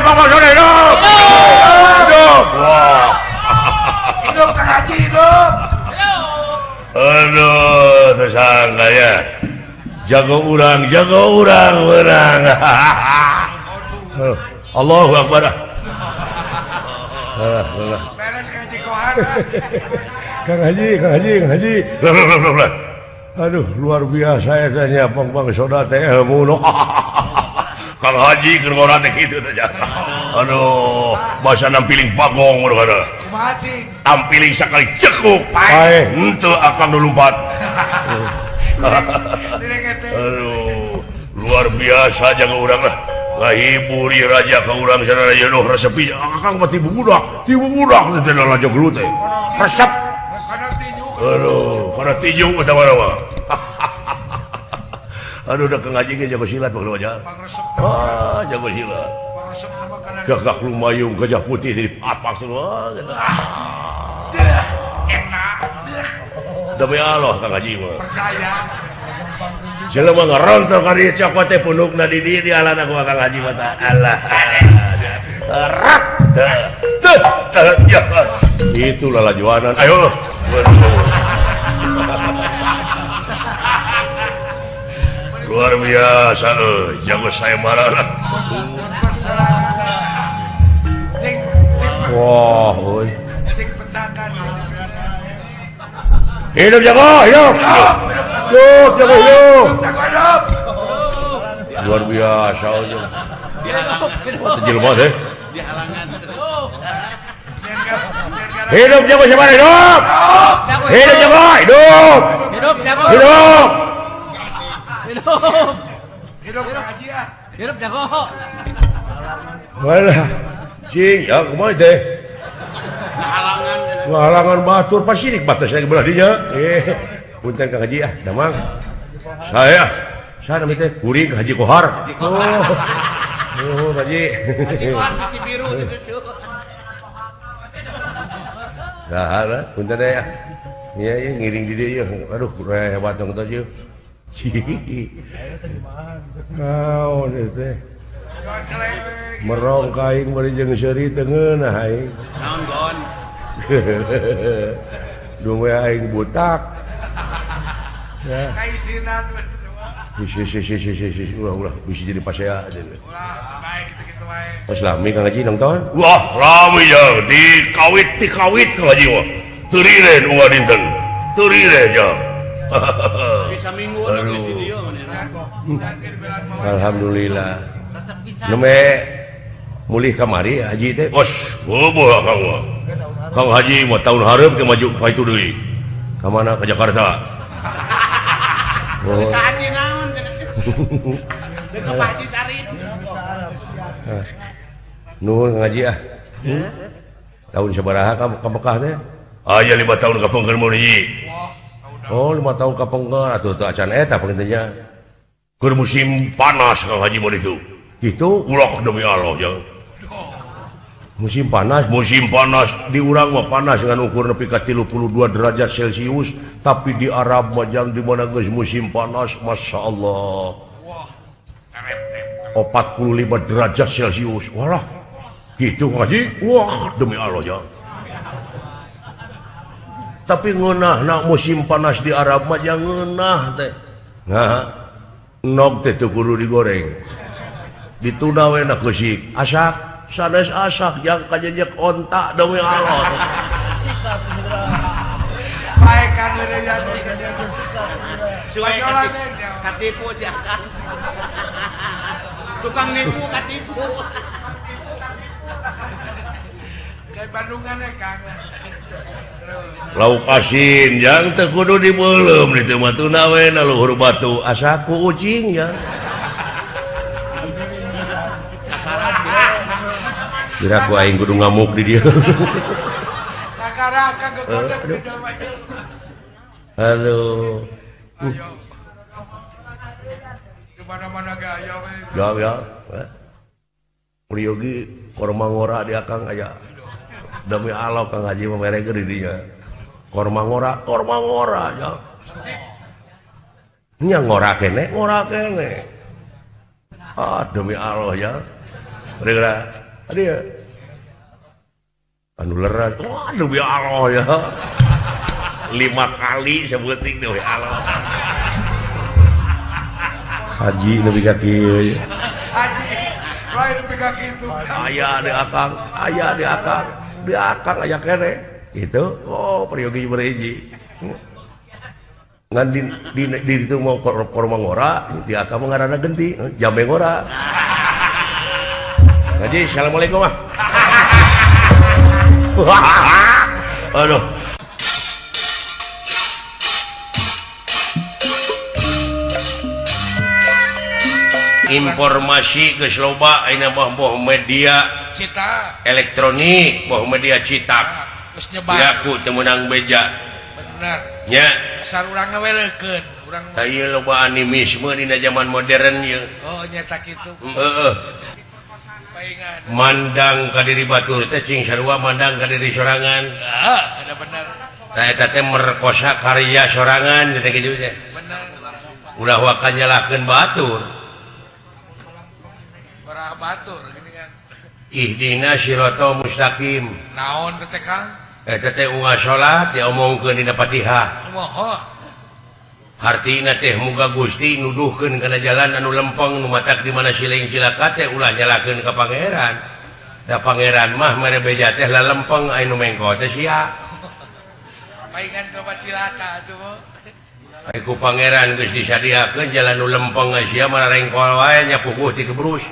Hidup Bang Soda hidup. Hidup. Wah. Hidup Kang Haji hidup. Aduh, tersangka ya. Jago urang menang. Allahu Akbar. Beres Kang Haji Kohar. Kang Haji, Kang Haji, Kang Haji. Lah. Aduh, luar biasa ya nya Bang Soda teh ilmu. Kang Haji keur ngora teh kitu teh. Aduh, basa nampiling bagong mun kada. Kumaha cing? Tampiling sakali cekuk. Paeh, henteu akang nu lumpat. Aduh, luar biasa jaga urang lah. Ngahibur ieu raja ka urang sana raja nuh resep akang mah tibu budak teh raja gelut teh. Resep. Aduh, kana tinju eta mah. Aduh, udah Kang Haji ge jago silat mah aja. Ah, jago silat. Gagak lumayung gajah putih di papak semua gitu. Demi Allah Kang Haji mah. Percaya. Jelema ngarontok ka dieu cokot teh punukna di dieu dialana ku Kang Haji mah tah. Alah. Rat. Teh. Ya. Itulah lajuanan. Ayo. Luar biasa euy, jago saya marah lah. Wah, euy. Cing pecakan. Hidup jago, hidup. Hidup jago, hidup. Hidup. Luar biasa euy. Wah, jelema teh. Hidup jago siapa hidup? Hidup jago, hidup. Hidup jago. Hidup. Hidup. Hidup Kang Haji ah. Hidup jago. Walah. Cing, ya kumaha teh? Ngahalangan batur pasti batasnya ke belah dinya. Punten Kang Haji ah, damang. Saya nami teh kuring Haji Kohar. Oh. Oh, Haji. Haji Kohar cuci biru gitu. Saha lah, punten teh ah. Iya, iya ngiring di dieu. Aduh, hebat dong teh ieu. Naon ieu teh? Merong ka aing bari jeung seuri teu ngeunah aing. Naon gon? Duwe aing butak. Ya. Kaisinan si ulah ulah bisa jadi pasea. Ulah baik kitu-kitu wae. Tos lami Kang Haji nonton? Wah, lami jang dikawit tikawit Kang Haji mah. Teu riren unggal dinten. Teu riren jang. Bisa minggu. Aduh. Alhamdulillah. Neme mulih kamari Haji teh. Os, boboh Kang mah. Kang Haji mah tahun hareup ke maju ka itu deui. Ka mana ka Jakarta. Oh. Ka Haji naon cenah? Deuk ka Haji Sarip. Nuhun Kang Haji ah. Tahun sabaraha ka Mekah teh? Aya 5 tahun ka pengker mun hiji. Oh, 5 tahun ka pengker atuh teu acan eta pengintenya. Keur musim panas Kang Haji mun itu. Gitu ulah demi Allah jang. Musim panas di urang mah panas dengan ukur nepi ka 32 derajat Celcius, tapi di Arab mah jang di mana geus musim panas Masya Allah. 45 derajat Celcius. Walah. Gitu Kang Haji. Wah, demi Allah jang. Tapi ngeunahna musim panas di Arab mah jang ngeunah teh. Nah, nog teh teu kudu digoreng. Ditunda we na keusik. Asak sanes asak jang kajejek onta demi Allah. Sikap bae kan katipu si akang. Tukang nipu katipu. Kayak Bandungan ya Kang. Lauk asin jang teu kudu dibeuleum ditu mah tuna we na luhur batu asak ku ucing ya. Kira ku aing kudu ngamuk di dieu. Kakaraka gegodeg di jelema ieu. Aduh. Ayo. Di mana-mana ge aya we. Ya ya. Priyogi korma ngora di akang aya. Demi Allah Kang Haji mah merekeun di dinya. Korma ngora ya. Nya ngora kene, ngora kene. Ah demi Allah ya. Geura Aduh. Anu leras. Waduh ya Allah ya. 5 kali sebuting deui Allah. Haji nepi ka kieu. Haji lain nepi ka kitu. Aya di akang, aya di akang, di akang aya keneh. Gitu. Oh, peryogi bereji. Ngan di ditu mau korma ngora, di akang mah ngaranna genti, jambe ngora. Haji, assalamualaikum ah. Aduh. Informasi geus loba ayeuna mah boh media cita elektronik, boh media cetak. Geus nyebar. Yaku teu meunang beja. Bener. Nya. Asal urang ngawelekeun, urang. Tah ieu loba animisme dina zaman modern ieu. Oh, nya ta kitu. Heeh. Mandang ka diri batur teh cing sarua mandang ka diri sorangan. Heeh, ada bener. Tah eta teh merkosa karya sorangan teh kitu teh. Bener. Ulah waka nyalahkeun batur. Ora batur gini kan. Ihdina siratal mustaqim. Naon teh Kang? Eta teh unggal salat diomongkeun dina Fatihah. Kumaha? Hartina teh muga Gusti nuduhkeun kana jalan anu lempeng nu matak di mana siling cilaka teh ulah nyalahkeun ka pangeran. Da pangeran mah mere beja teh lalempeng aya nu mengko teh sia. Paingan loba cilaka atuh mah. Ai ku pangeran geus disadiakeun jalan nu lempeng sia mah rengkol wae nya puguh ti kebrus.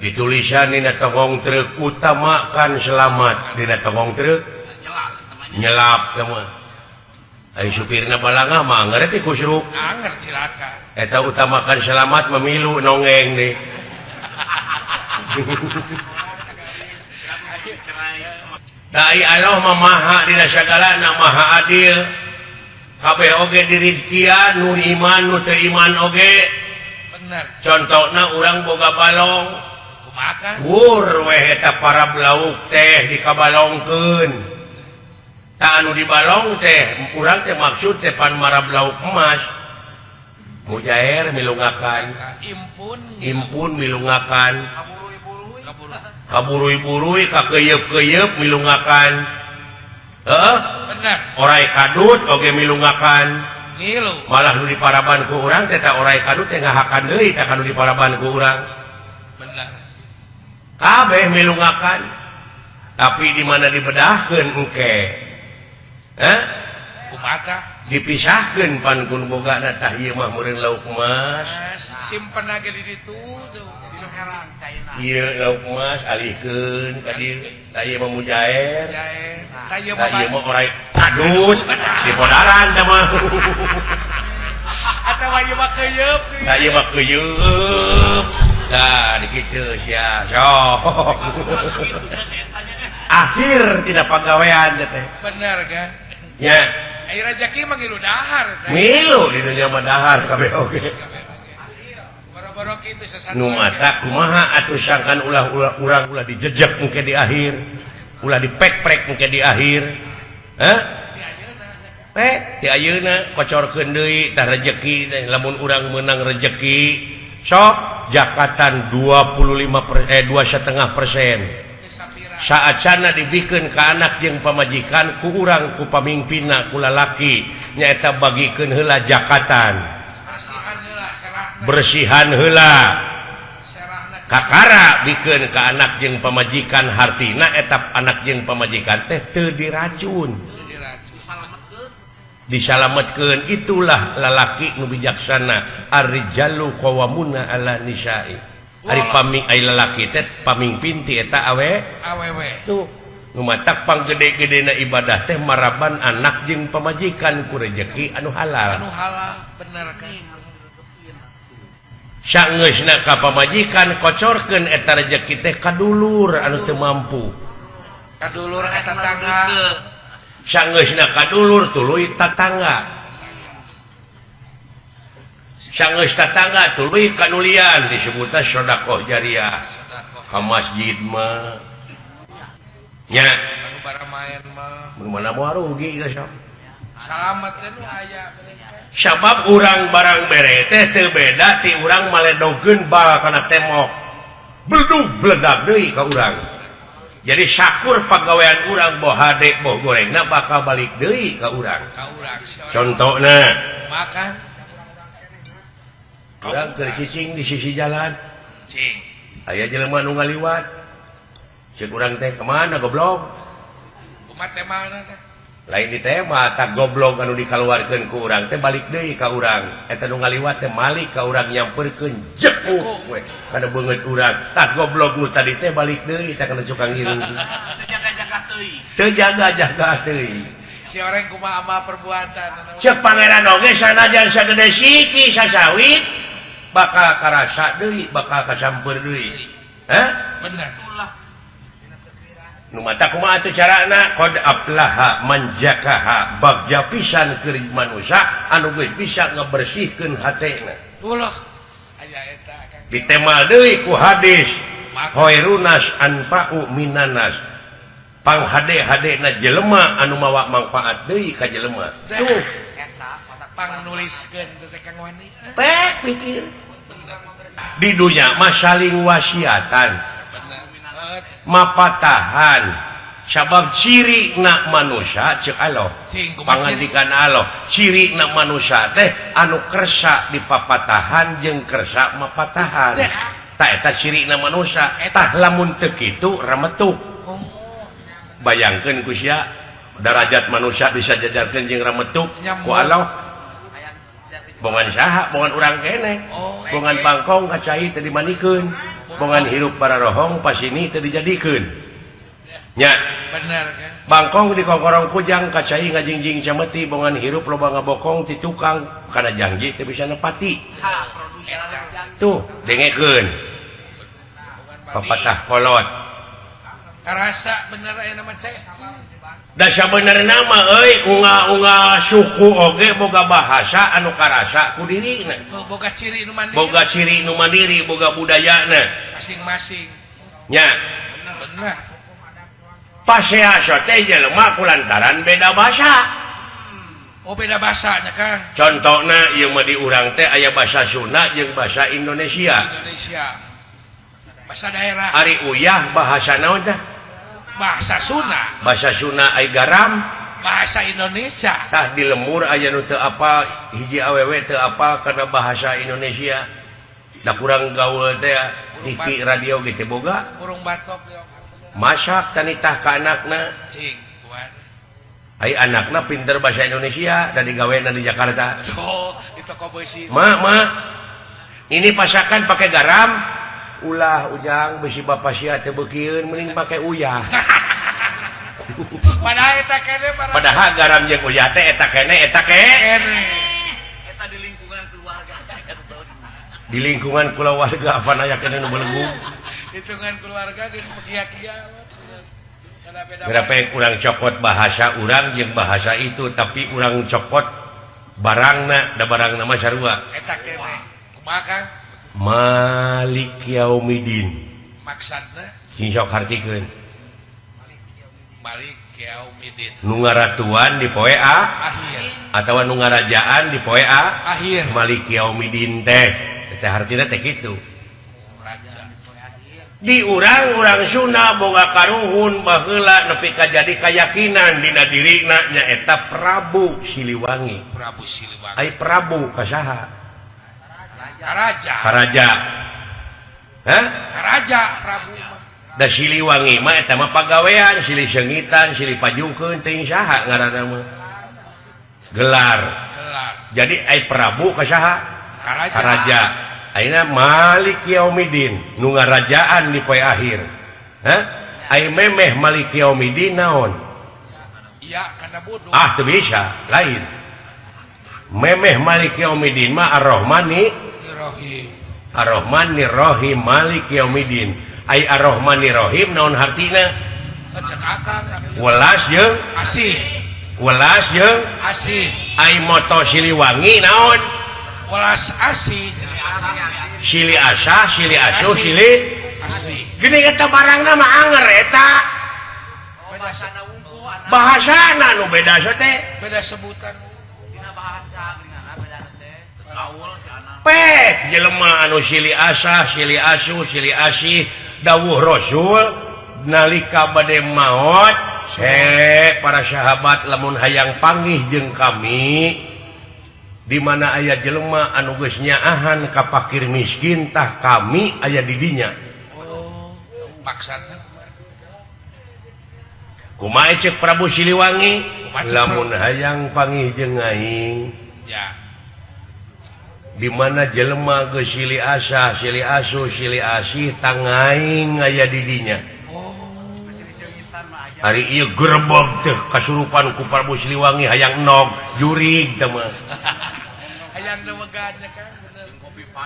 Ditulisan dina togong truk utamakan selamat dina togong truk nyelap teh mah. Ai supirna balangah mah anger teh kusruk. Anger cilaka. Eta utamakan selamat memilu nongeng deh. Dai Allah mah maha dina sagalana maha adil. Kabeh oge dirizkian nu iman nu teu iman oge. Bener. Contohna urang boga balong. Kumaha? Wur weh eta para lauk teh dikabalongkeun. Tah anu dibalong teh urang teh maksud teh pan marab lauk emas. Mujair milungakan. Impun. Impun milungakan. Kaburui-burui kakeyeup-keyeup milungakan. Heeh. Bener. Orai kadut oge milungakan. Ngilu. Malah nu diparaban ku urang teh ta orai kadut teh ngahakan deui tah nu diparaban ku urang. Bener. Kabeh milungakan. Tapi di mana dibedahkeun engke? Hah? Kumaha? Dipisahkeun pan kun bogana tah ieu mah meureun lauk emas. Simpen age di ditu tuh. Ieu lauk emas alihkeun ka dieu. Tah ieu mah mujair. Tah ieu mah orai kadut dipodaran tah mah. Atawa ieu mah keuyeub. Tah ieu mah keuyeub. Tah dikitu sia. Sok. Akhir tidak pagawean teh. Bener kan? Ya. Ai rejeki mah ngilu dahar teh. Ngilu di dunia mah dahar kabeh oge. Boro-boro kitu sasatu. Nu mata kumaha atuh sangkan ulah urang ulah dijejek engke di akhir. Ulah dipek-prek engke di akhir. Hah? Pek ti ayeuna kocorkeun deui tah rejeki teh lamun urang meunang rejeki sok jakatan 2,5%. Saat sana dibikeun ka anak jeung pamajikan ku urang ku pamimpinna ku lalaki nyaeta bagikeun heula jakatan. Bersihan heula. Kakara bikeun ka anak jeung pamajikan hartina eta anak jeung pamajikan teh teu diracun. Disalametkeun itulah lalaki nu bijaksana ar-rijalu qawwamuna 'ala nisa'i. Ari paming ai lalaki teh pamimpin ti eta awe awewe. Tuh nu matak panggede-gedena ibadah teh maraban anak jeung pamajikan ku rejeki anu halal. Anu halal bener kan. Sangeusna ka pamajikan kocorkeun eta rejeki teh ka dulur anu teu mampu. Ka dulur ka tatangga. Sangeusna ka dulur tuluy tatangga. Sangeus tatangga tuluy kanulian disebutna sedekah jariah. Ka masjid mah nya anu baramaen mah. Mun mana moal rugi geus sok. Salamet teh nu aya. Sabab urang barang bere teh teu beda ti urang maledogeun bal kana tembok. Beledug beledag deui ka urang. Jadi sakur pagawean urang boh hade boh gorengna bakal balik deui ka urang. Ka urang si orang. Contohna makan urang keur cicing di sisi jalan. Cing. Aya jelema nu ngaliwat. Ceuk urang teh kemana goblok? Kumaha temana teh? Lain di tema tak goblok anu dikaluarkeun ku urang teh balik deui ka urang. Eta nu ngaliwat teh malik ka urang nyamperkeun jekuk we kana beungeut urang. Tah goblok nu tadi teh balik deui tah kana cukang hirup. Teu jaga-jaga teuing. Teu jaga-jaga teuing. Si orang kumaha amal perbuatan. Ceuk pangeran oge sanajan sagede siki sasawit bakal karasa deui, bakal kasamper deui. Hah? Bener. Nu mata kumaha atuh carana? Qad aflaha man zakaha, bagja pisan keur manusia anu geus bisa ngabersihkeun hatena. Ulah aya eta Kang. Ditemal deui ku hadis khairunas anfa'u minanas. Panghade-hadena jelema anu mawa mangfaat deui ka jelema. Tuh eta pang nuliskeun teh Kang Wani. Pek pikir. Di dunya mah saling wasiatan. Mapatahan sabab ciri na manusia cek Allah pangandikan Allah ciri na manusia teh anu kersa dipapatahan jeung kersa mapatahan tak eta ciri na manusia tah lamun teu kitu remetuk. Bayangkeun ku sia darajat manusia bisa jajarkeun jeung remetuk ku Allah bongan saha bongan urang keneh bongan bangkong ka cai teu dimandikeun bongan hirup para rohong pas ini teu dijadikeun nya. Bener kan? Bangkong dikongkorong kujang ka cai ngajingjing cameti bongan hirup loba ngabokong ti tukang kana janji teu bisa nepati. Tuh dengekeun papatah kolot karasa bener aya nama cai. Da sabenerna mah euy unga-unga suku oge boga bahasa anu karasa ku dirina. Boga ciri nu mandiri. Boga ciri nu mandiri, boga budayana masing-masing. Nya. Bener. Pasea teh jelema kulantaran beda bahasa. Oh beda bahasanya Kang. Contohna ieu mah di urang teh aya bahasa Sunda jeung bahasa Indonesia. Indonesia. Bahasa daerah. Ari uyah bahasa naon teh? Bahasa Sunda. Bahasa Sunda ai garam bahasa Indonesia. Tah di lemur aya nu teu apal hiji awewe teu apal kana bahasa Indonesia. Da kurang gaul teh TV radio ge teu boga. Kurung batok. Masak tanitah ka anakna. Cing, kuat. Ai anakna pinter bahasa Indonesia da digawena di Jakarta. Oh, di toko besi. Ma, ma. Ini pasakan pakai garam. Ulah ujang besi bapak sia teu beukieun mending pake uyah. Padahal eta kene padahal garam jeung uyah teh eta kene eta kene. Eta di lingkungan keluarga. Di lingkungan keluarga apa aya kene nu belenggu. Hitungan keluarga geus pekia-kia. Berapa urang cokot bahasa urang jeung bahasa itu tapi urang cokot barangna da barangna mah sarua. Eta kene. Kumaha Kang? Malik Yaumidin. Maksudna? Sing sok hartikeun. Malik Yaumidin. Nu ngaratuan di poe A akhir atawa nu ngarajaan di poe A akhir. Malik Yaumidin teh. Teh hartina teh kitu. Raja. Di urang-urang Sunda boga karuhun baheula nepi ka jadi kayakinan dina dirina nyaeta Prabu Siliwangi. Prabu Siliwangi. Ai Prabu ka saha? Karaja. Karaja. Hah? Karaja Prabu mah. Da Siliwangi mah eta mah pagawean, silih seungitan, silih pajukeun teuing saha ngaranna mah. Gelar. Gelar. Jadi ai Prabu ka saha? Karaja. Karaja. Ayeuna Malik Yaumidin nu ngarajaan di poe akhir. Hah? Ai memeh Malik Yaumidin naon? Iya, kana bodoh. Ah, teu bisa, lain. Memeh Malik Yaumidin mah Ar-Rahmani Rohim. Ar-Rahmanir Rahim Malik Yaumidin. Ai Ar-Rahmanir Rahim naon hartina? Cek akang. Welas jeung asih. Welas jeung asih. Ai moto Siliwangi naon? Welas asih. Sili asah, sili asuh, sili asih. Gini eta barangna mah anger eta. Bahasana nu beda teh. Beda sebutan. Dina bahasa beda. Pek jelema anu silih asah, silih asuh, silih asih dawuh Rasul nalika bade maot se para sahabat lamun hayang panggih jeung kami di mana aya jelema anu geus nyaahan ka fakir miskin tah kami aya di dinya. Oh, maksudna kumaha ceuk Prabu Siliwangi Kumaha ceuk lamun hayang panggih jeung aing ya di mana jelema geus silih asah, silih asuh, silih asih tangaing aya di dinya. Oh, Ari ieu gerebog teh kasurupan ku Prabu Siliwangi hayang nog jurig teh mah. Hayang dewegan nya kan bener.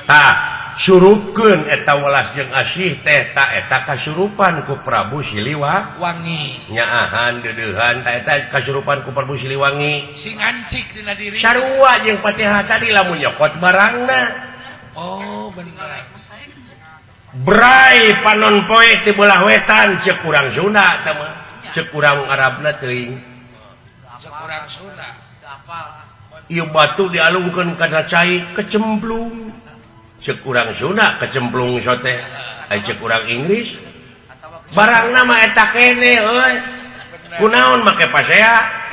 Tah surupkeun eta welas jeung asih teh ta eta kasurupan ku Prabu Siliwangi. Wangi. Nyaahan deudeuhan ta eta kasurupan ku Prabu Siliwangi. Sing ancik dina diri. Sarua jeung Fatihah tadi lamun nyokot barangna. Oh, bener. Bray panon poe ti belah wetan ceuk urang Sunda teh mah. Ceuk urang Arabna teuing. Ceuk urang Sunda. Ieu batu dialungkeun kana cai kecemplung. Ceuk urang Sunda kecemplung sote. Ai ceuk urang Inggris barangna mah eta kene euy. Kunaon make pasea?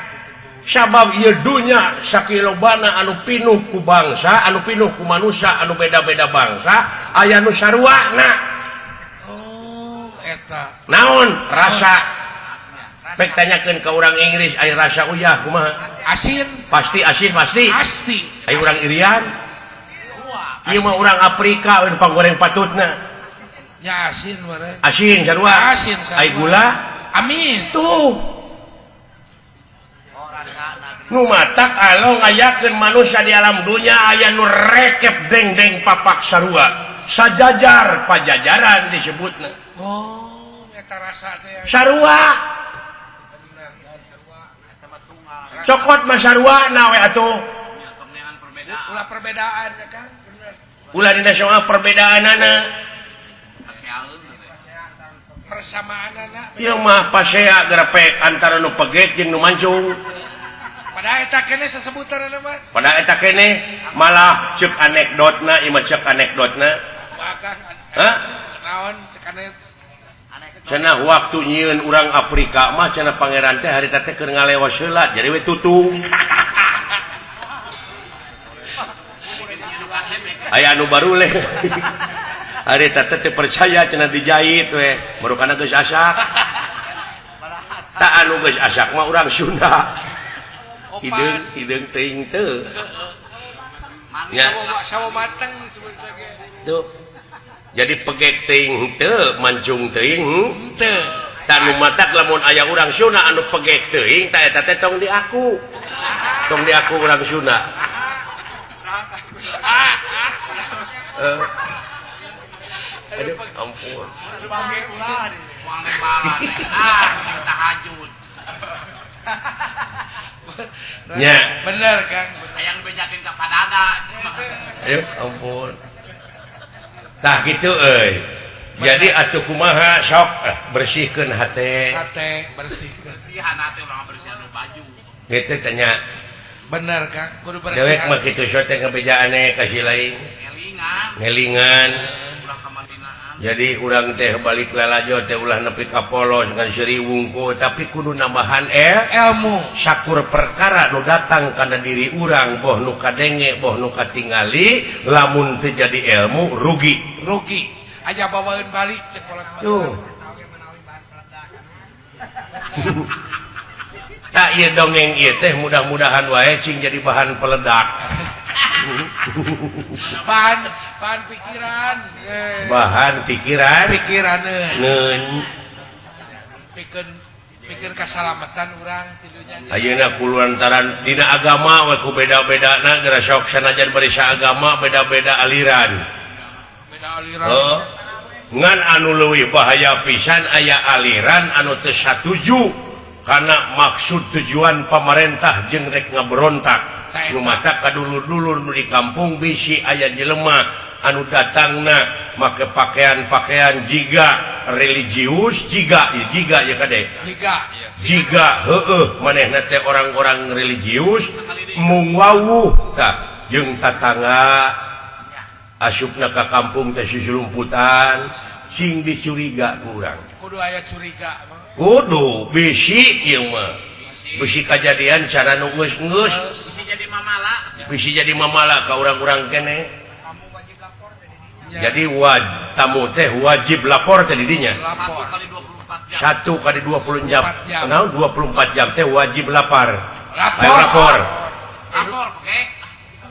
Sabab ieu dunya sakilobana anu pinuh ku bangsa, anu pinuh ku manusia, anu beda-beda bangsa, aya nu saruana. Oh, eta. Naon rasa? Pek tanyakeun ka urang Inggris aya rasa uyah kumaha? Asin. Pasti asin pasti. Pasti. Aya urang Irian. Ieu mah urang Afrika we panggoreng patutna. Nya asin meureun. Asin sarua. Asin sarua. Ai gula amis. Tuh. Nu matak alo ngayakeun manusia di alam dunya aya nu rekep dengdeng papak sarua. Sajajar pajajaran disebutna. Oh, eta rasa teh. Sarua. Bener. Cokot mah sarua na we atuh. Ulah perbedaan ya kan? Bener. Ulah dina soal perbedaanana. Persamaanana. Ieu mah pasea grepek antara nu pegek jeung nu mancung. Padahal eta keneh sesebutan mah. Padahal eta keneh malah ceuk anekdotna, ieu mah ceuk anekdotna. Hah? Naon ceuk anekdot? Cenah waktu nyieun urang Afrika mah cenah pangeran teh harita teh keur ngalewas heula jadi we tutung. Aya anu baruleh. Harita teh teu percaya cenah dijahit we, barukana geus asak. Tak anu geus asak mah urang Sunda. Hideung hideung teuing teu. Ya. Sawo mateng disebut ge. Tuh. Jadi pegek teuing teu, mancung teuing teu. Tah nu matak lamun aya urang Sunda anu pegek teuing tah eta teh tong diaku. Tong diaku urang Sunda. Aduh, ampun. Tahajud. Nya. Bener, Kang. Hayang bejakeun ka padada. Aduh, ampun. Tah kitu euy. Jadi atuh kumaha sok bersihkeun hate. Hate bersihkeun. Bersihan hate urang bersihan baju. Kitu tanya. Bener, Kang. Kudu bersihan. Dewek mah kitu sok teh ngabejaane ka si lain. Ngelingan. Ngelingan. Jadi urang teh balik lalajo teh ulah nepi ka polos ngan seuri wungkul tapi kudu nambahan ilmu. Sakur perkara nu datang kana diri urang boh nu kadenge boh nu katingali lamun teu jadi ilmu rugi. Rugi. Aja bawaeun balik cek kolot. Tuh. Tak ieu dongeng ieu teh mudah-mudahan wae cing jadi bahan peledak. Bahan pikiran. Bahan pikiran. Pikiran neun. Pikeun kasalamatan urang tidunya. Ayeuna kulantaran dina agama we ku beda-bedana geura sok sanajan bari saagama beda-beda aliran. Beda aliran. Oh. Ngan anu leuwih bahaya pisan aya aliran anu teu satuju karena maksud tujuan pamarentah jeung rek ngaberontak. Nu mata kadulur-dulur nu di kampung bisi aya jelema anu datangna make pakaian-pakaian jiga religius jiga jiga ya kade jiga heueuh manehna teh orang-orang religius mung wawuh tah jeung tatangga Asupna ka kampung teh susulumputan sing dicuriga ku urang. Kudu aya curiga. Kudu bisi ieu mah. Bisi kajadian cara nu geus-geus. Bisi jadi mamala. Bisi jadi mamala ka urang-urang keneh. Jadi tamu teh wajib lapor teh di dinya. 1 kali 20 jam. Naon 24 jam teh wajib lapar. Ayo lapor. Lapor pege.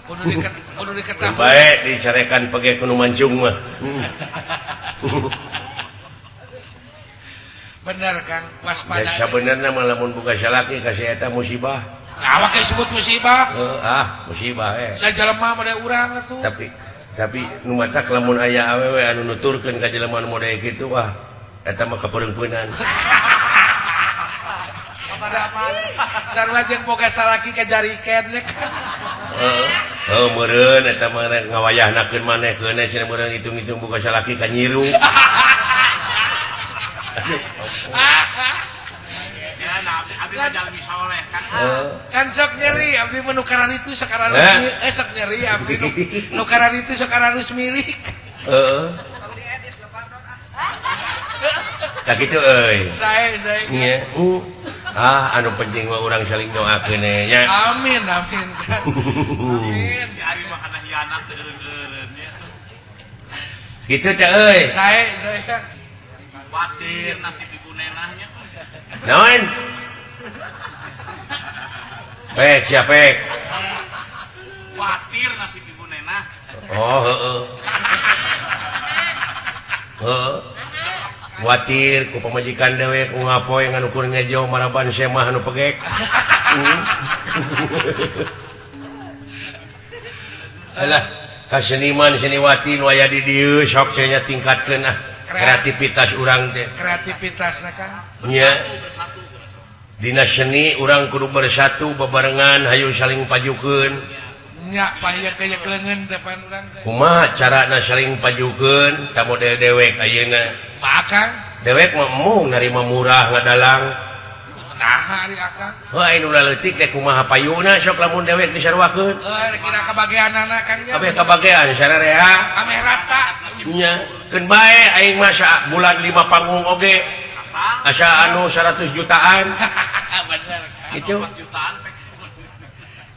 Kudu diketahui. Baik dicarekan pege kudu mancung mah. Bener Kang, waspada. Ya sabenerna mah lamun boga salaki ka si eta musibah. Nah, awak disebut musibah. Musibah eh. Lah jelema mah urang atuh. Tapi nu matak lamun aya awewe anu nuturkeun ka jelema nu model kitu wah eta mah kapeungpeunan. Sarua jeung boga salaki ka jariken nya kan. Heuh, meureun eta mah ngawayahnakeun maneh keuneh cenah meureun hitung-hitung boga salaki ka nyiru. Kan sok nyeri abdi mah nu kararitu sakararus sok nyeri abdi nu kararitu sakararus milik. Heeh. Tah kitu euy. Sae sae. Nya. Anu penting mah urang saling doakeun nya. Amin amin. Amin. Si Ari mah kana hianat eureun-eureun nya. Kitu teh euy. Sae sae. Wasir nasib ibu nenahnya. Naon? Pek siapa pek? Khawatir nasib ibu nenah. Oh heeh. Heeh. Khawatir ku pamajikan dewek ku ngapoe nganukur ngejo maraban semah anu pegek. Alah, ka seniman seniwati nu aya di dieu sok cenah tingkatkeun ah kreativitas urang teh. Kreativitasna Kang. Nya. Dina seni urang kudu bersatu bebarengan hayu saling pajukeun. Nya payek-payek leungeun teh pan urang teh. Kumaha carana saling pajukeun ta model dewek ayeuna? Maka dewek mah embung narima murah ngadalang. Naha ari akang? Heuh anu leutik teh kumaha payuna sok lamun dewek disaruakeun. Heuh kira kabageanana Kang nya. Kabeh kabagean sararea. Ameh rata. Nya, keun bae aing mah bulan 5 panggung oge. Asa anu 100 jutaan. Bener Kang. Gitu.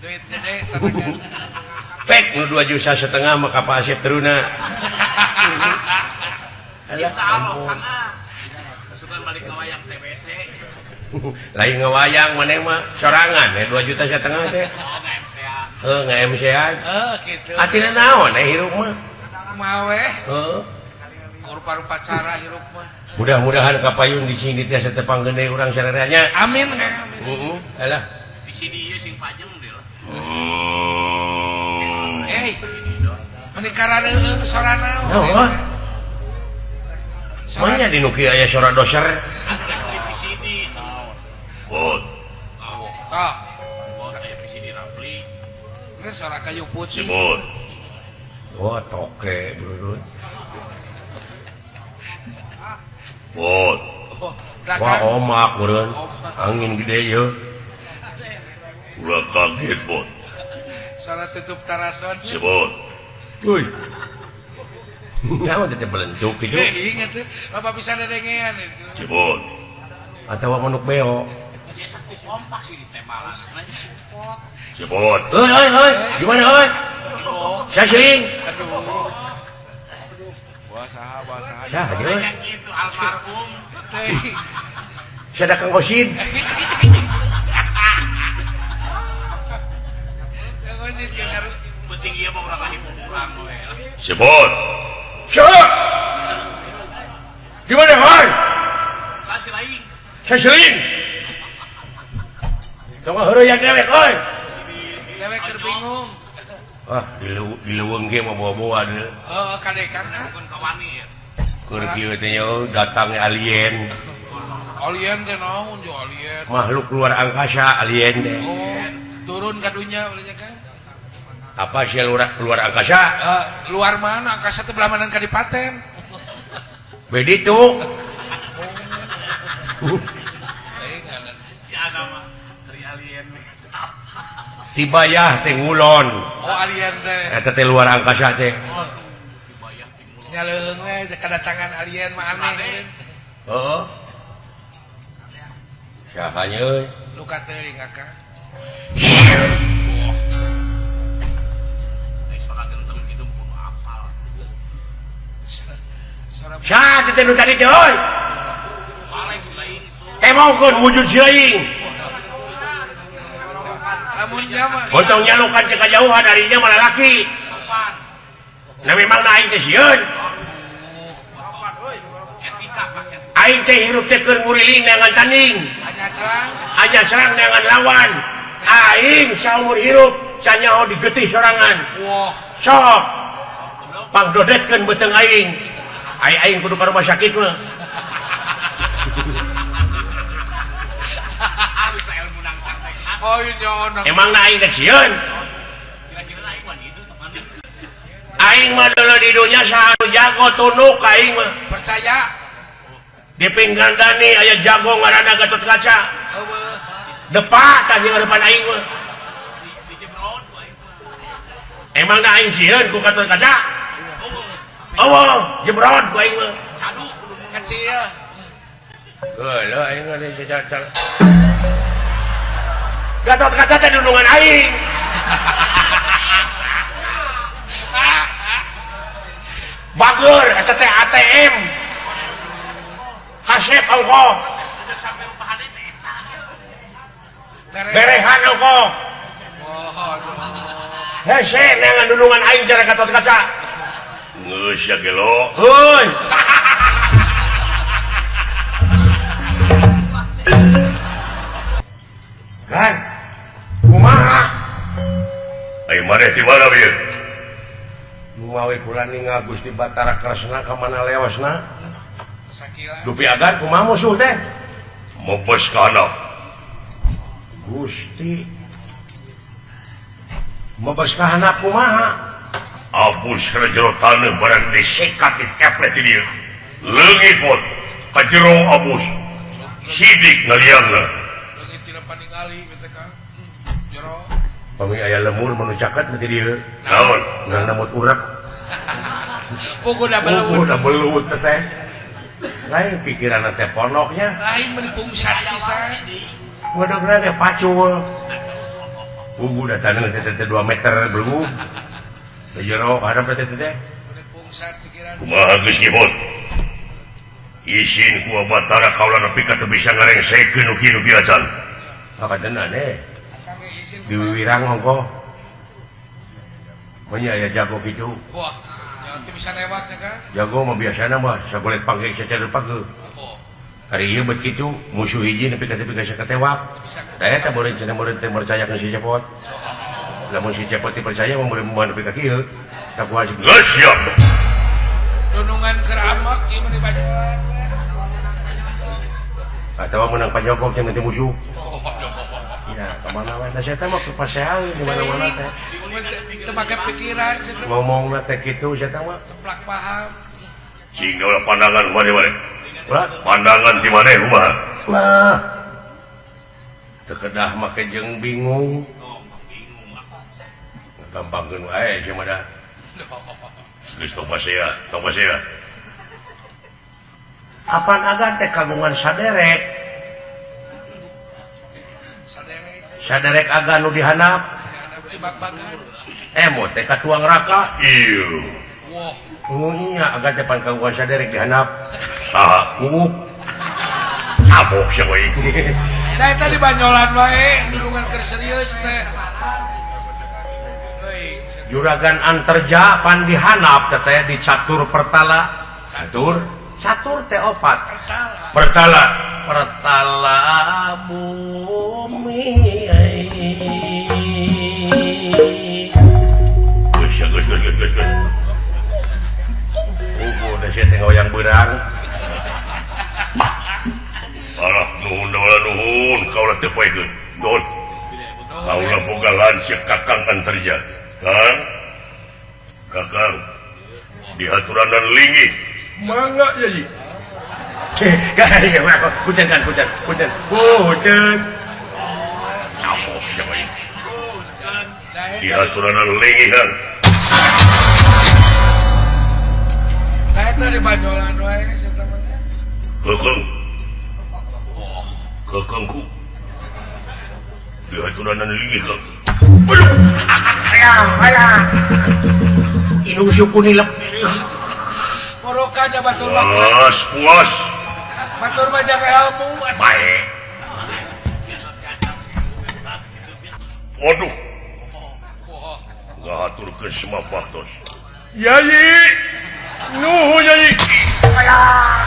Duit gede tenaga. Pek nu 2,5 juta mah ka Pak Asep teruna. Insyaallah kana. Sugan balik ngawayang TBC. Lain ngawayang maneh mah sorangan 2,5 juta teh. Oh, nge-MC-an. Heuh, nge-MC-an. Heuh, kitu. Atina naon hirup mah? Kumaha we? Heuh. Rupa-rupa cara hirup mah. Mudah-mudahan kapayun di sini tiasa tepang gede urang sararea. Amin Kang, amin. Heeh, alah. Di sini ieu sing pajeng deui lah. Eh. Meni karareueung sorana. Heuh. Mana di nu kieu aya sora doser? Di VCD. Bot. Tah. Bot aya VCD Rapli. Ini sora kayu putih. Bot. Wah, toke bro. Bot. Wah, omak meureun. Angin gede ieu. Ulah kaget, Bot. Sora tutup tarason. Si Bot. Euy. Nyawa teh belentuk kitu. Ingat teh, loba bisa dedengean itu. Cebot. Atawa manuk beo. Kompak sih ditemalan. Cebot. Euy euy euy, gimana euy? Sasling. Aduh. Wah saha wah saha. Saha jeung kitu almarhum. Sada Kang Osin. Kang Osin ke ngaruh. Penting ieu mah urang ngahibur urang we. Cebot. Siap. Di mana, Hoi? Sasilaing. Sasilaing. Tong heureuyang dewek, oi. Dewek keur bingung. Ah, di leuweung ge mah bawa-bawa deui. Heeh, kadekan ah. Bukan kawani ya. Keur kieu teh nya datang alien. Alien teh naon jo alien? Makhluk luar angkasa alien teh. Oh, turun ka dunya ulahnya kan. Apa sih luar angkasa? Luar mana? Angkasa teh belah mana kadipaten? Beditu. Oh. Si Ana mah dari alien. Tibayah teh ngulon. Oh, alien teh. Eta teh luar angkasa teh. Oh. Nya leuheung we kedatangan alien mah aneh. Heeh. Saha nya euy? Luka teuing Akang. Saha teh nu tadi teh euy? Temongkeun wujud si laing. Lamun nya mah Otong nyalukan ke kajauhan ari nya mah lalaki. Sopan. Nah memang aing teh sieun. Aing teh hirup teh keur nguriling neangan tanding. Hanya cerang. Hanya serang neangan lawan. Aing saumur hirup sanyaho digetih sorangan. Wah. Sok. Pangdodetkeun beuteung aing. Aing aing kudu ka rumah sakit mah. Oh, nyaho. Emang na aing teh sieun. Aing mah deuleu di dunya saha nu jago tunduk aing mah. Percaya. Di Pringgandani aya jago ngaranna Gatot Kaca. Eueuh. Depa tah jeung harapan aing mah. Emang na aing sieun ku Gatot Kaca? Eueuh, jebrod ku aing mah. Kecil. Geuleuh aing mah di cacar. Gatot Kaca teh dundungan aing. Bager eta teh ATM. Kasep ongkoh. Berehan ongkoh. Hese neangan dundungan aing cara Gatot Kaca. Geus ya gelo. Heuy. Kan kumaha? Ayo maneh di mana bieu? Mawi kula ningal Gusti Batara Kresna ka mana lewasna? Sakila. Dupi agan kumaha musuh teh? Mebes ka handap. Gusti mebes ka handap kumaha? Abus kana jero taneuh barang disekat dikeplet di dieu. Leungit pun ka jero abus. Sidik ngaliangna. Leungit tina paningali teh Kang. Jero. Pami aya lemur manu caket mah di dieu. Naon? Ngan namut urek. Pugu da belut. Pugu da belut teh. Lain pikiranna teh pondoknya. Lain meuni pungsat pisan. Wadogna teh pacul. Pugu da taneuh teh teh 2 meter belum. Di jero hadap teh teh. Meuni pungsat pikiran. Kumaha geus nyebut? Isin ku Batara kaula nepi ka teu bisa ngarengsekeun nu kieu nu kieu acan. Maka eh. Di Wiwirang ongkoh. Punya aya jago kitu. Wah, ya teu bisa lewat ya Kang. Jago mah biasana mah sagolet panggil secara pageuh. Hari ieu bet kitu musuh hiji nepi ka teu bisa katewak. Da eta beureun cenah meureun teh percayakeun si Cepot. Lamun si Cepot dipercaya mah meureun mah nepi ka kieu. Tak kuat geus siap. Dunungan keur amak ieu mah dibajuan. Atawa menang panyokok cenah teh musuh. Ya, kemana mana saya teh mah kepasean di mana-mana teh. Teu make pikiran cenah. Ngomongna teh kitu saya teh mah. Ceplak paham. Cing ulah pandangan kumaha maneh. Ulah pandangan di maneh kumaha? Lah. Teu kedah make jeung bingung. Gampangkeun wae sia mah da. Geus tong pasea, tong pasea. Apan agan teh kagungan saderek. Saderek agan nu dihandap. Emot teh ka tuang raka. Ieu. Wah. Nya agan teh pan kagungan saderek dihandap. Saha? Kuuk. Sabok sia we. Da eta di banyolan wae dulungan keur serius teh. Juragan Anterja pan dihandap teh teh di catur pertala. Catur? Catur teh opat. Pertala. Pertala. Pertala bumi. Geus geus geus geus geus geus. Ugu da sia teh ngoyang beurang. Alah nuhun nuhun kaula teu poekeun. Nuhun. Kaula boga lanceuk Kakang Anterja. Kang. Kakang. Dihaturanan linggih. Mangga ya ji. Hujan kan hujan hujan hujan. Capok siapa ini? Dihaturanan linggih kan. Dibanyolan wae sia mah. Keukeng. Wah, keukengku. Dihaturanan linggih kang. Aduh. Ayah, ayah. Hidung suku nilep. Morokan da batur mah. Puas, puas. Batur mah jaga ilmu. Baik. Waduh. Ngahaturkeun semua baktos. Yayi. Nuhun yayi. Ayah.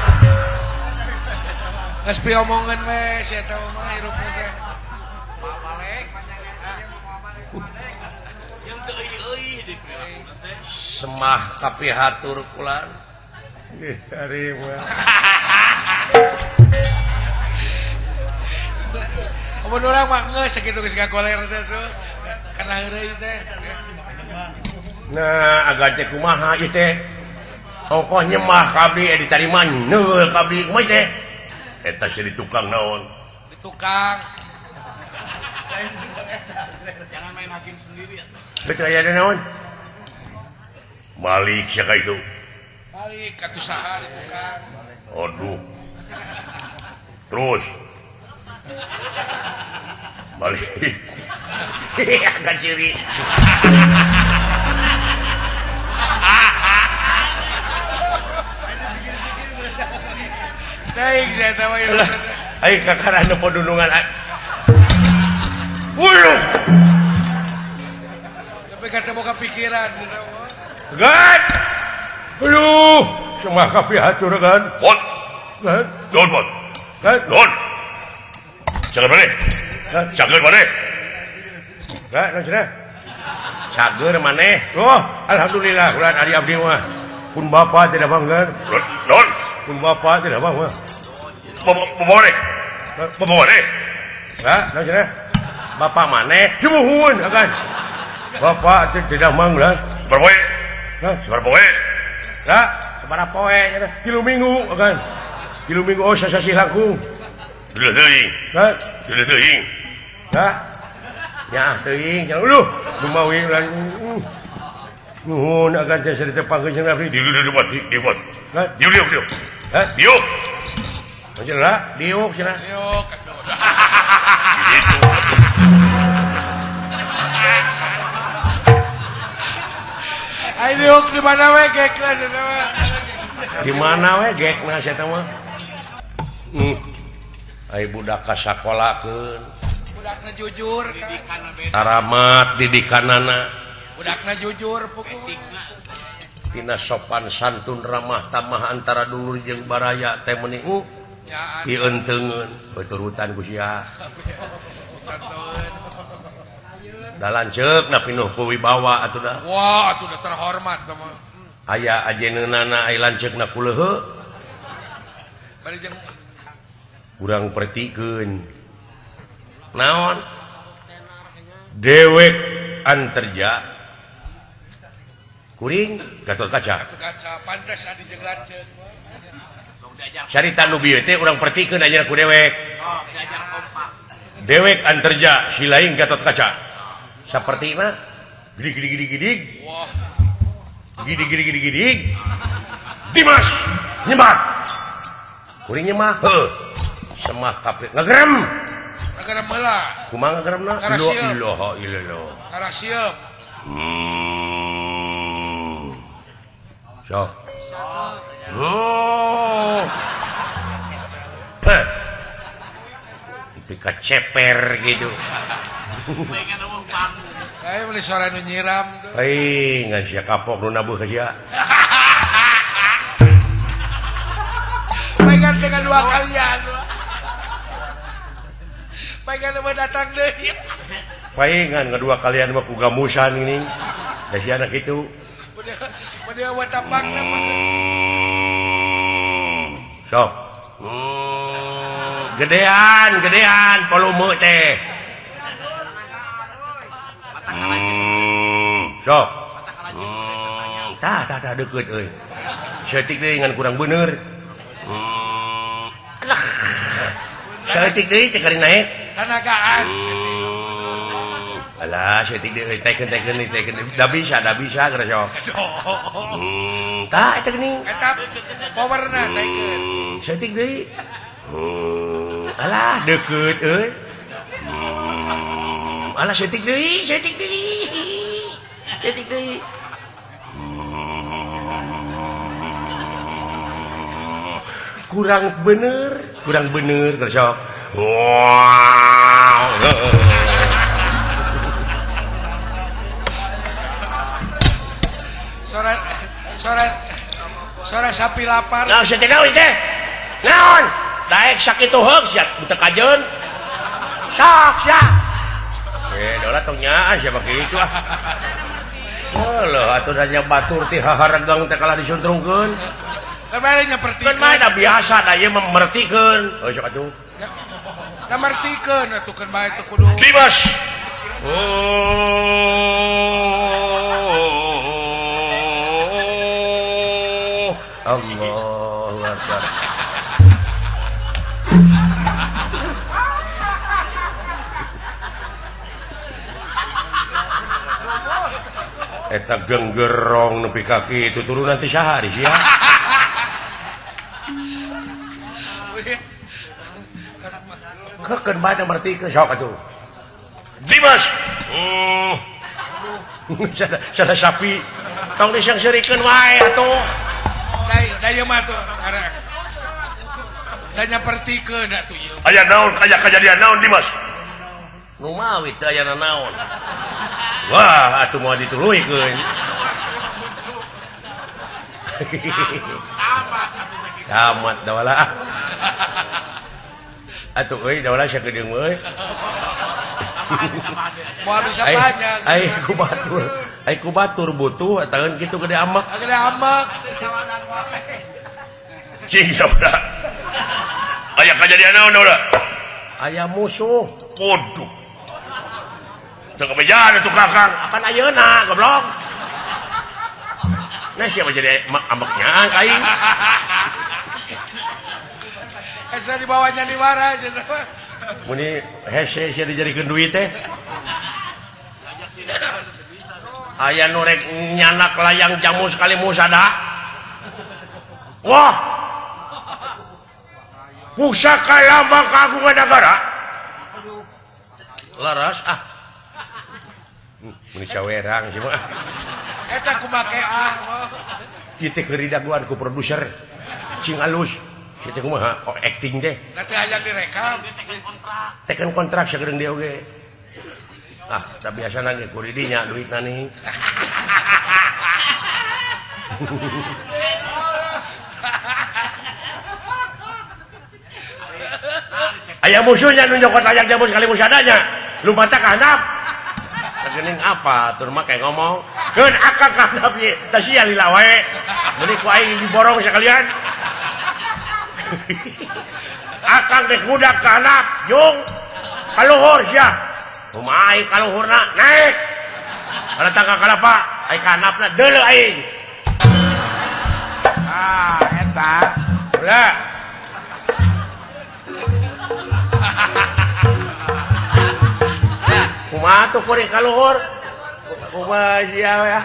Geus piomongeun we sia eta mah hirup teh. Semah kapihatur kulan diterima. Amun urang mah geus sakitu geus ngagoler teh tuh. Kana heureuy teh. Nah, agan teh kumaha ieu teh? Ongkoh nyemah ka abdi ditarima neul ka abdi kumaha teh? Eta sia di tukang naon? Di tukang. Jangan main hakim sendiri ya. Betul aya naon? Malik siapa itu? Malik atuh saha di tukang. Aduh. Terus. Malik. Agak siri. Baik saya tahu itu. Ayo kakara nu podunungan. Wuluh. Tapi kata boga pikiran. Gan. Aduh, semah kapihatur kan. Bot. Gan. Don bot. Gan. Don. Cager maneh. Cager maneh. Gan, naon cenah? Cager maneh. Oh, alhamdulillah ulah ari abdi mah. Pun bapa tidak bangga. Don. Pun bapa tidak bangga. Bapak maneh. Bapak maneh. Ha, naon cenah? Bapak maneh. Sumuhun agan. Bapak tidak mangga. Berpoe. Hah, sabaraha poe? Hah, sabaraha poe cenah? 3 minggu agan. 3 minggu oh sasasih langkung. Deuh teuing. Hah, deuh teuing. Hah? Nyaah teuing cenah. Aduh, lumawi ulah. Nuhun agan teh ditepangkeun jeung abdi. Diuk diuk diuk. Hah, diuk diuk diuk. Hah, diuk. Cenah, diuk cenah. Diuk atuh. Gitu. Ayo diuk di mana we gekna cenah mah. Di mana we gekna sia teh mah? Ai budak ka sakolakeun. Budakna jujur Taramat didikanana. Budakna jujur pukul. Tina sopan santun ramah tamah antara dulur jeung baraya teh meuni dienteungeun beuturutan ku sia. Da lanceuk na pinuh ku wibawa atuh da. Wah, atuh da terhormat mah. Aya ajeneunana ai lanceukna ku leuheuh. Bari jeung urang pertikeun. Naon? Dewek anterja. Kuring Gatot Kaca. Gatot Kaca pantes adi jeung lanceuk. Carita nu bieu teh urang pertikeun ayeuna ku dewek. Sok diajar kompak. Dewek anterja si lain Gatot Kaca. Sapertina gedig gedig gedig gedig. Wah. Gedig gedig gedig gedig. Dimas nyemah. Kuring nyemah. Heuh. Semah kabeh ngagerem. Ngagerem heula. Kumaha ngageremna? La ilaha illallah. Karasieum. Sok. Oh. Peh. Pika ceper gitu. Ayo beli suara nu nyiram tuh. Hei, ngan sia kapok nu nabuh ka sia. Paingan dengan dua kalian. Paingan mah datang deui. Paingan kedua kalian mah ku gamusan ini. Da sia anak itu. Beudeung watapakna mah. Sok. Gedean, gedean volume teh. Sok. Tah tah tah deukeut euy. Saeutik deui ngan kurang bener. Alah. Saeutik deui teh kari naek. Tanagaan. Alah, saeutik deui teken teken teken. Da bisa geura sok. Tah eta geuning. Eta powerna teken. Saeutik deui. Alah deukeut euy. Alah saeutik deui, saeutik deui. Saeutik deui. Kurang bener geura sok. Wow. Sora sapi lapar. Naon sia teh naon teh? Naon? Daek sakitu heug sia teu kajeun. Sok sia. Dola tong nyaah sia mah kitu ah. Heuh atuh da nya batur ti haharegang teh kalah disuntrungkeun. Teh bae nya pertikeun. Kan mah da biasa da ieu mah mertikeun. Heuh sok atuh. Da mertikeun atuh keun bae teh kudu. Dimas. Allahu Akbar. Eta genggerong nepi ka kitu turunan ti saha di sia. Kekeun bae teh mertikeun sok atuh. Dimas. Sada sapi tong disangseurikeun wae atuh. Da ieu mah tuh da nyapertikeun atuh ieu. Aya naon aya kajadian naon Dimas? Nu mawi teu aya naon. Wah, atuh moal dituluykeun. Tamat dawala. Atuh euy dawala sakedeung euy. Moal bisa banyak. Ai ku batur butuh ataun kitu gede amek. Gede amek. Cing saudara. Aya kajadian naon saudara? Aya musuh. Waduh. Teu kabejaan atuh Kakang. Apan ayeuna goblok. Nah siapa jadi ameknya ka aing. Hese dibawanya diwara cenah. Muni hese sia dijadikeun duit teh. Aya nu rek nyanak layang jamu sekali musada. Wah. Pusaka lambang kagungan negara. Laras ah. Muni sawerang sih mah. Eta kumake ah. Kieu teh keur didaguan ku produser. Sing alus. Kieu teh kumaha? Oh acting teh. Da teh hayang direkam. Teken kontrak sagedeung dia oge. Ah, da biasana ge ku di dinya duitna nih. Aya musuhnya nu nyokot layang jamu sekali musadanya. Lumpatna ka handap. Geuning apa atur mah kayak ngomong. Keun akang ka handap ye, da sia lila wae. Meuni ku aing diborong sekalian. Akang dek budak ka handap, jung. Kaluhur sia. Kumaha aing kaluhurna naik. Kana tangga kalapa, aing ka handapna deuleu aing. Ah, eta. Ulah. Kumaha tuh kuring kaluhur? Kumaha sia ya.